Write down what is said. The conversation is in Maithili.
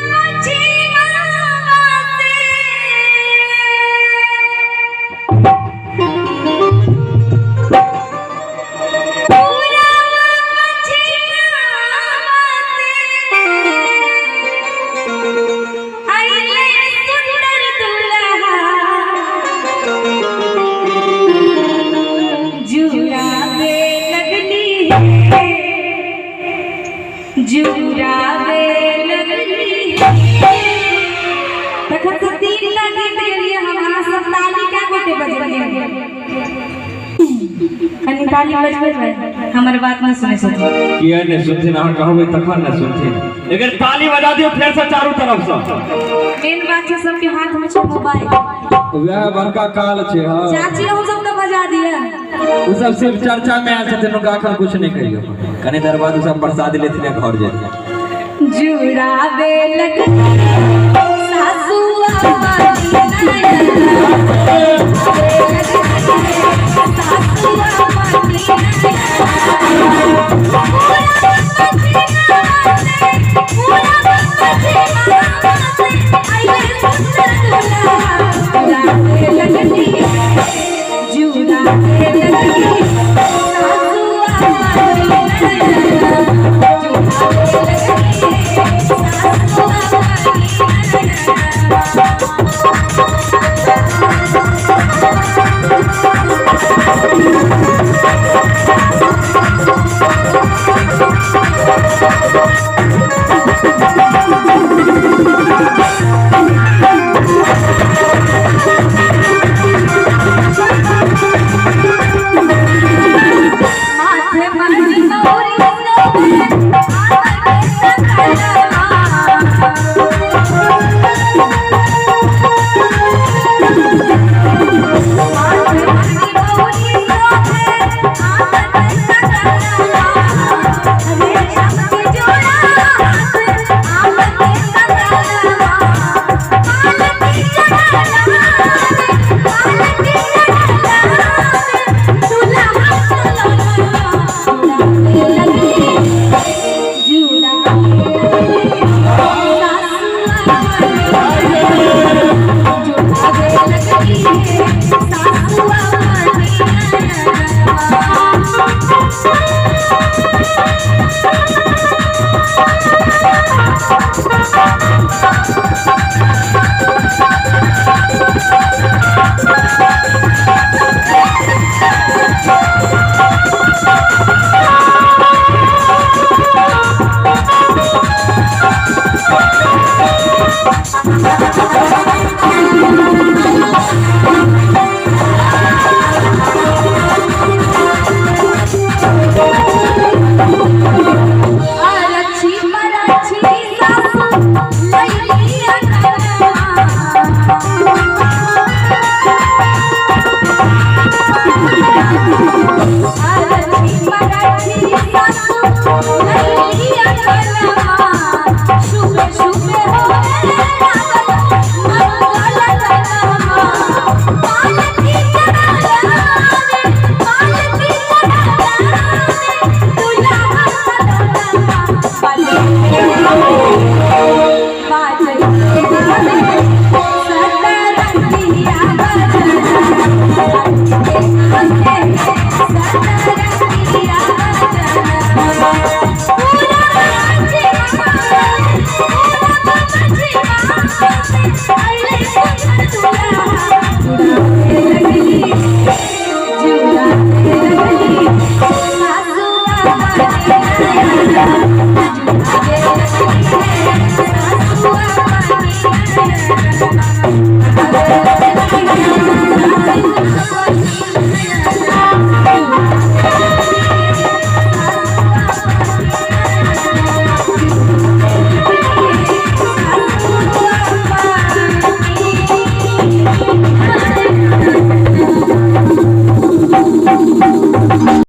पछिमावा से। पूरब पछिमावा से अइले सुंदर दुल्हा, जुड़ावे लगली है, जुड़ावे लगली है। तखन से तीन टा गीत गेलियै हम, अहाँ सब ताली कए गोटे बजेलियै? कनि ताली बजबै, हमर बात नहि सुनै छथिन। किया नहि सुनथिन? अहाँ कहबै तखन ने सुनथिन। एक ताली बजा दियौ फेर से चारू तरफ से। मेन बात छै, सबके हाथ में छै मोबाइल। वएह बड़का काल छै। हाँ। चाची, हम सब के बजा दिया। ओ सब सिर्फ चर्चा में आयल छथिन, हुनका एखन कुछ नहि कहियौ। कनी देर बाद ओ सब प्रसाद लेथिन आ घर जेथिन। जुड़ावे लगली सासुआ वाली नैना, सासुआ वाली नैना। पूरब पछिमावा से अइले सुंदर दुल्हा, जुड़ावे लगली, जुड़ावे लगली सासुआ वाली नैना, जुड़ावे लगली सासुआ वाली नैना। माथे मणि मौरी शोभे आवर के सकलवा। माथे मणि मौरी शोभे आवर के सकलवा, रेशम के जोड़ा हाथ आवर के सकलवा। पालकी चढ़ला पालकी चढ़ला दुल्हा चलना, जुड़ावे लगली, जुड़ावे लगली सासुआ वाली, जुड़ावे लगली सासुआ वाली नैना। अरछी मरछी सासु लैली अंगनवा। अरछी मरछी सासु लैली अंगनवा, शुभ शुभ